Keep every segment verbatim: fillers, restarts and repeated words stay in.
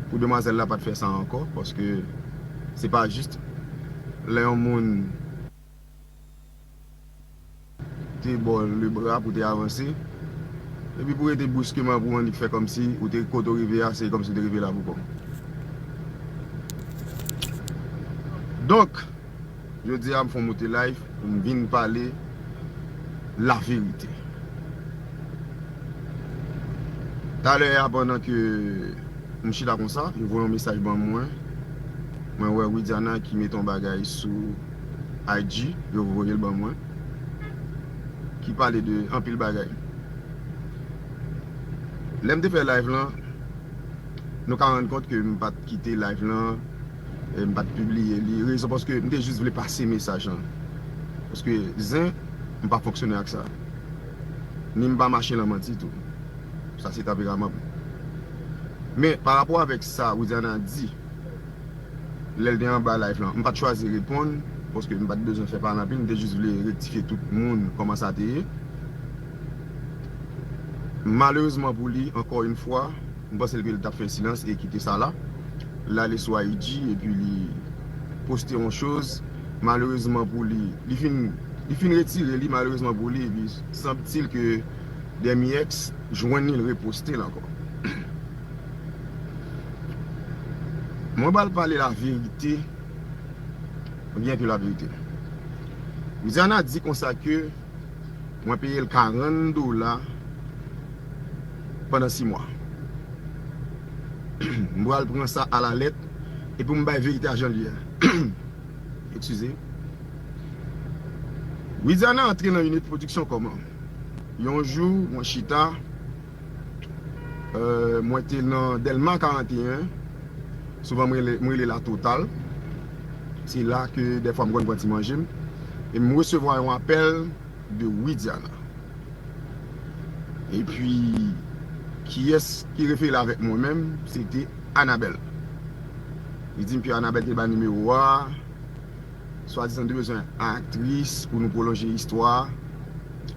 pou demwazèl la pa t fè sa ankò, paske se pa jis lè yon moun te ba w le bra pou te avanse, epi pou rete bruskeman pou w annik fè kòmsi ou te kote w rive a, se kòmsi w te rive la pou kò w. Donk, jodi a m fè w moute live pou m vin pale laverite. Talè a, pandan ke m chita konsa, yo voye yon mesaj ban mwen. Mwen wè Widiana ki mete yon bagay sou I G, yo voye l ban mwen, ki pale de anpil bagay. Lè m te fè live lan, nou ka rann kont ke m pa t kite live lan, e m pa t pibliye li. Rezon paske m te jis vle pase mesaj lan. Paske zen, m pa fonksyone ak sa. Ni m pa mache nan manti tou. Sa se tanperaman m. Men, pa rapò avèk sa Widiana di, lè l te anba live lan, m pa t chwazi reponn, paske m pa t bezwen fè pale anpil, m te jis vle rektifye tout moun kòman sa te ye. Malerezman pou li, ankò yon fwa, m panse l ke l t ap fè silans e kite sa la. L ale sou I G epi li poste yon choz. Malerezman pou li, li fin, li fin retire li, malerezman pou li, epi sanble ke Demi X jwenn li, l reposte l ankò. Mwen pral pale laverite, byen ke laverite. Widiana di konsa ke mwen peye l karant dola pandan sis mwa. M pral pran sa alalèt e pou m bay verite a jan l ye a. Eskize. Widiana antre nan Unit Production kòman? Yon jou, mwen chita, euh, mwen te nan Dèlma karanteyen, souvan mwen rele, mwen rele la Total. Se la ke dèfwa m konn pran ti manje m. E m resevwa yon apèl de Widiana. Epi, kiyès ki refere l avèk mwen menm? Se te Anabèl. Li di m ke Anabèl te ba nimewo a, swadizan te bezwen aktris pou nou pwolonje istwa.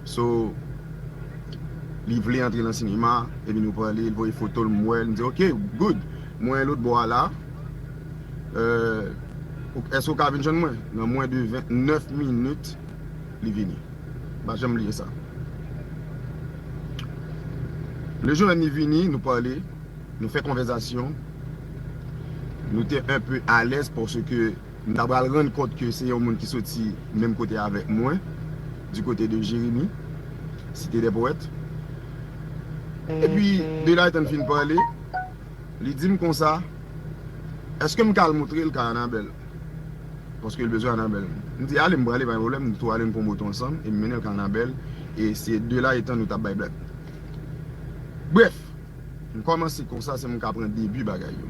So, li vle antre nan sinema, epi nou pale, li voye foto l, m wè l, m di, "Ok, good." Mwen lòt bò a la, euh, ou- èske w ka vin jwenn mwen? Nan mwen de vennèf minit, li vini. M pa janm bliye sa. Le jou menm li vini, nou pale, nou fè konvèsasyon. Nou te un peu alèz paske m ta pral rann kont ke se yon moun ki soti menm kote avèk mwen, du côté de Jérémie, Cité des Poètes. Epi, de la etan n fin pale, li di m konsa, èske m ka al montre l kay Anabèl? Paske l bezwen Anabèl. M di, "Ale, m prale, pa gen pwoblèm." Nou tou ale, n pran moto ansanm, e m mennen l kay Anabèl, e se de la etan nou t ap bay blag. Brèf, m kòmanse konsa, se mwen k ap pran debi bagay yo.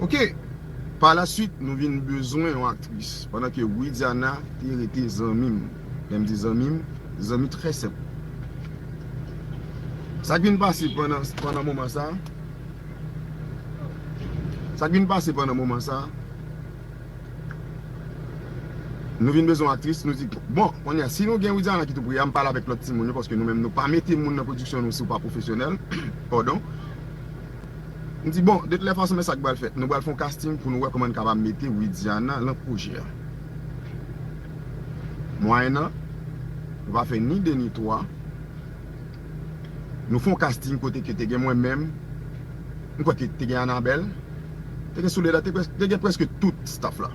Ok. Pa la suite, nou vin bezwen yon aktris, pandan ke Widiana te rete zanmi m. Lè m di zanmi m, zanmi trè senp. Sa k vin pase pandan, pandan moman sa, sa k vin pase pandan moman sa, nou vin bezwen yon aktris, nou di, bon, kounye a, si nou gen Widiana ki tou pre a, m pale avèk lòt timoun yo, paske nou menm, nou pa mete moun nan pwodiksyon nou si w pa pwofesyonèl. Padon. M di, bon, de tout lè fason, men sa k pral fèt. Nou pral fè yon casting pou nou wè kòman n kapab mete Widiana nan pwojè a. Mwayennan, nou pa fè ni de ni twa. Nou fè yon casting kote ke te gen mwen menm, m kwè ke te gen Anabèl, te gen Soledad, te, près- te gen prèske tout staff la.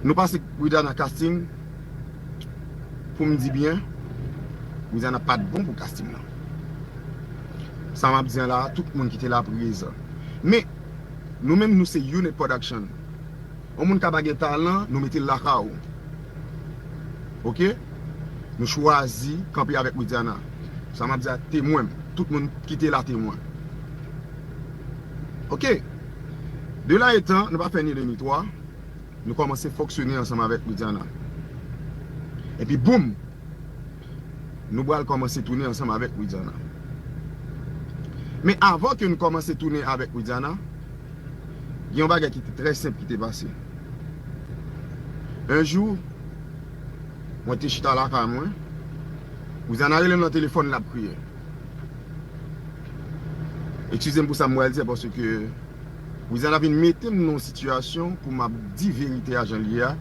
Nou pase Widiana casting, pou m di byen, Widiana pa t bon pou casting nan. Sa m ap di an la, tout moun ki te la prezan. Men, nou menm, nou se Unit Production. Yon moun ka pa gen talan, nou mete l lakay ou. Ok? Nou chwazi kanpe avèk Widiana. Sa m ap di a temwen m. Tout moun ki te la temwen. Ok? De la etan, nou pa fè ni de ni twa. Nou kòmanse fonksyone ansanm avèk Widiana. Epi boum! Nou pral kòmanse tounen ansanm avèk Widiana. Men avan ke nou kòmanse tounen avèk Widiana, gen yon bagay ki te trè senp ki te pase. Un jou, mwen te chita lakay mwen, Widiana rele m nan telefòn, l ap kriye. Eskize m pou sa m pral di a, paske Widiana vin mete m nan yon sitiyasyon pou m ap di verite a jan l ye a,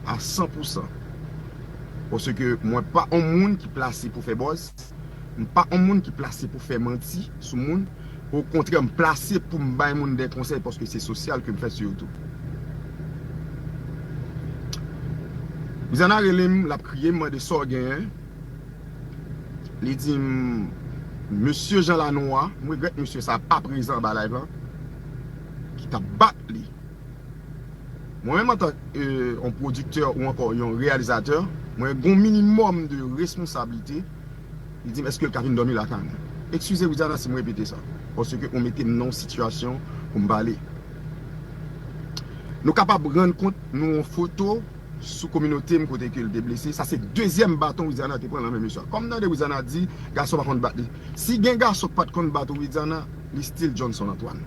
a san pou san. Paske mwen pa yon moun ki plase pou fè buzz, m pa yon moun ki plase pou fè manti sou moun. Okontrè, m plase pou m bay moun de konsèy paske se sosyal ke m fè sou YouTube. Widiana rele m, l ap kriye, m mande sa w genyen. Li di m, mesye Jean Lanois, m regrèt mesye sa a pa prezan anba live lan, ki t ap bat li. Mwen menm antan ke yon pwodiktè ou ankò yon reyalizatè, mwen gen yon minimòm de responsablite. Li di m, èske l ka vin dòmi lakay mwen? Eskize Widiana si m repete sa, paske ou mete m nan yon sitiyasyon pou m pale. Nou kapab rann kont nou yon foto sou kominote m kote ke l te blese. Sa se dezyèm baton Widiana te pran nan men mesye a. Kòm tande Widiana di, gason pa konn bat li. Si gen gason k pa t konn bat ou Widiana, li still Johnson Antoine.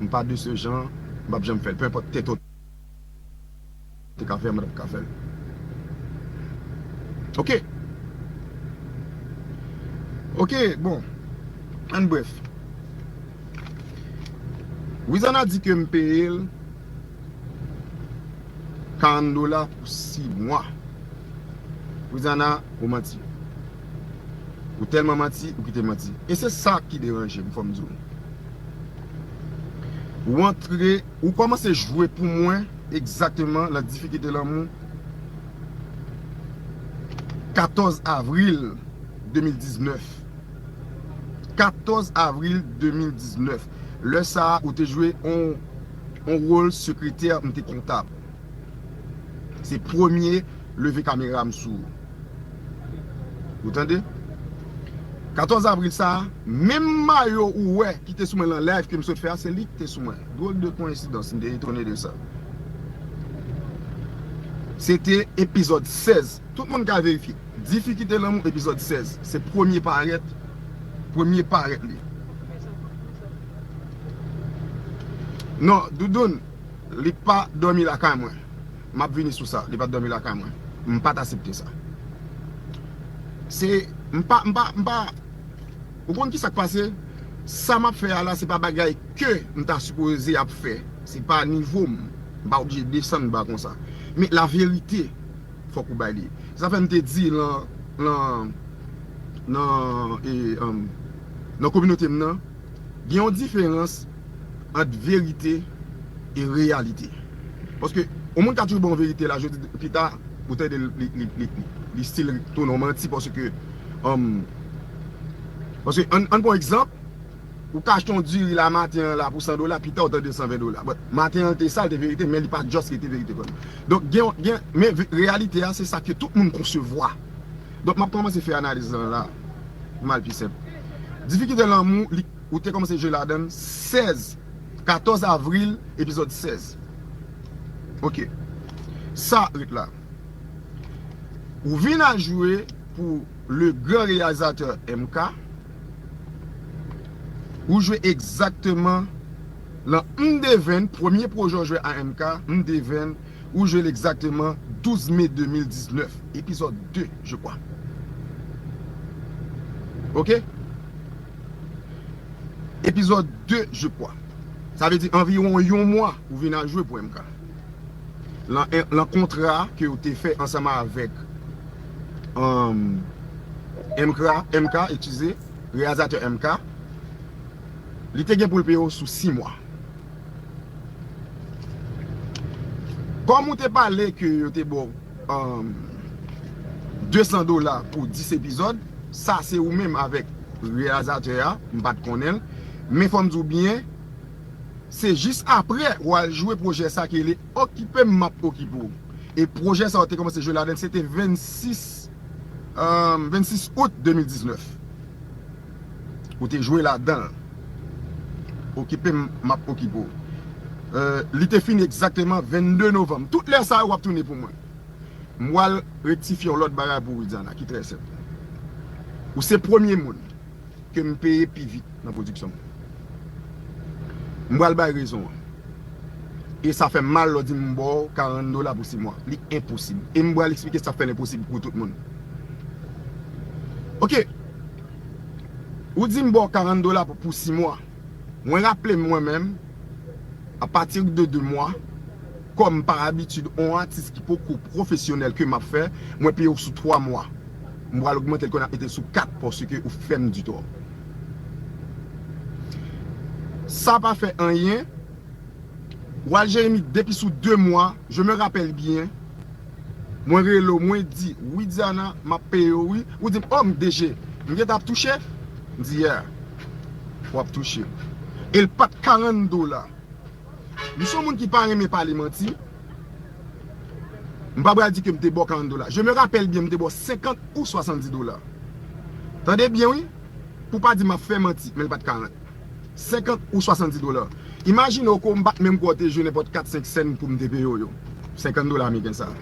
M pa de se jan, m p ap janm fè l. Penenpòt tèt ou te ka fè, mwen t ap ka fè l. Ok. Ok, bon. An bref. Widiana di ke m peye l karant dola pou sis mwa. Widiana, ou manti. Ou tèlman manti, ou kite manti. E se sa ki deranje m, fò m di w. Ou antre, ou kòmanse jwe pou mwen egzakteman nan difikilte lanmou katòz avril de mil diznèf. Katòz avril de mil diznèf. Lè sa a, ou te jwe on, on wòl sekretè, m te kontab. Se premye leve kamera m sou ou. Ou tande? Katòz avril sa a, menm mayo ou wè ki te sou mwen nan live ke m sot fè a, se li ki te sou mwen. Drôle de coïncidence, m te etone de sa. Se te epizòd sèz. Tout moun ka verifye. Difikilte lanmou, epizòd sèz. Se premye parèt. Premye parèt li. Non, Doudoun, li pa dòmi lakay mwen. M ap vini sou sa. Li pa t dòmi lakay mwen. M pa t aksepte sa. Se, m pa, m pa, m pa, ou konn ki sa k pase? Sa m ap fè a la, se pa bagay ke m ta sipoze ap fè. Se pa nivo m. M pa oblije desann ba konsa. Men laverite, fòk ou bay li. Sa fè m te di lan, lan, nan, e, um, nan kominote m nan, gen yon diferans ant verite e reyalite. Paske yon moun ka toujou ba w verite la, jodi pita, ou tande li, li, li, li, li still tounen w manti, paske, um, paske, ann, ann pran egzanp, ou ka achte yon diri la maten an la pou san dola, pita ou tande san ven dola. But, maten an l te sa, l te verite, men li pa just rete verite kòm. Donk, gen, gen, men ve- reyalite a, se sa ke tout moun konsevwa. Donk, m ap kòmanse fè analiz lan la. M al pi senp. Difikilte lanmou, li, ou te kòmanse jwe ladan l sèz, katòz avril, epizòd sèz. Ok. Sa ret la. Ou vin al jwe pou le gran reyalizatè M K. Ou jwe egzakteman lan M D Venn, premye pwojè w jwe a M K, M D Venn, ou jwe l egzakteman douz me de mil diznèf, epizòd de, je crois. Ok? Epizòd de, je crois. Sa vle di anviwon yon mwa ou vin al jwe pou M K. Lan, lan kontra ke ou te fè ansanm avèk, um, M K, M K, eskize, reyalizatè M K, li te gen pou l peye w sou sis mwa. Kòm ou te pale ke yo te ba w, um, de san dola pou dis epizòd, sa se ou menm avèk reyalizatè a, m pa t konnen l. Men fò m di w byen, se jis apre w al jwe pwojè sa ki rele Okipe m, m ap okipe w. E pwojè sa ou te kòmanse jwe ladan l, se te vennsis, um, vennsis out de mil diznèf. Ou te jwe ladan l. Okipe m, m ap okipe w. Euh, li te fini egzakteman vennde novanm. Tout lè sa yo w ap tounen pou mwen. M pral rektifye yon lòt bagay pou Widiana, ki trè senp. Ou se premye moun ke m peye pi vit nan pwodiksyon m. M pral bay rezon an. E sa fè m mal lè w di m ba w karant dola pou sis mwa. Li enposib. E m pral eksplike sa k fè l enposib pou tout moun. Ok. Ou di m ba w karant dola pou, pou sis mwa. Mwen raple m mwen menm, apati de de mwa, kòm pa abitid, on atis ki poko pwofesyonèl ke m ap fè, mwen peye w sou twa mwa. M pral ogmante l kounye a, mete l sou kat, paske ou fè m di tò. Sa pa fè anyen. Wal Jeremi, depi sou de mwa, je me rappelle bien, mwen rele w, mwen di, "Wi, Diana, m ap peye w, wi." Ou di m, "Oh, m deje, m gentan ap touche?" M di, "Yeah, w ap touche." E l pa t karant dola. M se yon moun ki pa renmen pale manti. M pa pral di ke m te ba w karant dola. Je me rappelle bien, m te ba w senkant ou swasanndis dola. Tande byen, wi. Pou pa di m ap fè manti, men l pa t karant. Senkant ou swasanndis dola. Imajine w ke m pa t menm kwè w te jwe nenpòt kat senk sèn pou m te peye w yo. Senkant dola ameriken sa.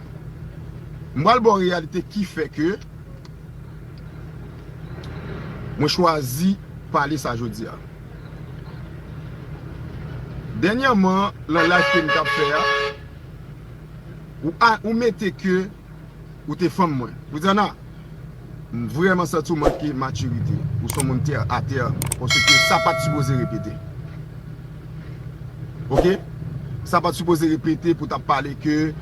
M pral ba w reyalite ki fè ke mwen chwazi pale sa jodi a. Dènyèman, nan live ke m t ap fè a, ou, a, ou mete ke ou te fanm mwen. Widiana, m vrèman santi w manke matirite. Ou se yon moun tè atè, paske sa pa t sipoze repete. Oke? Sa pa t sipoze repete pou t ap pale ke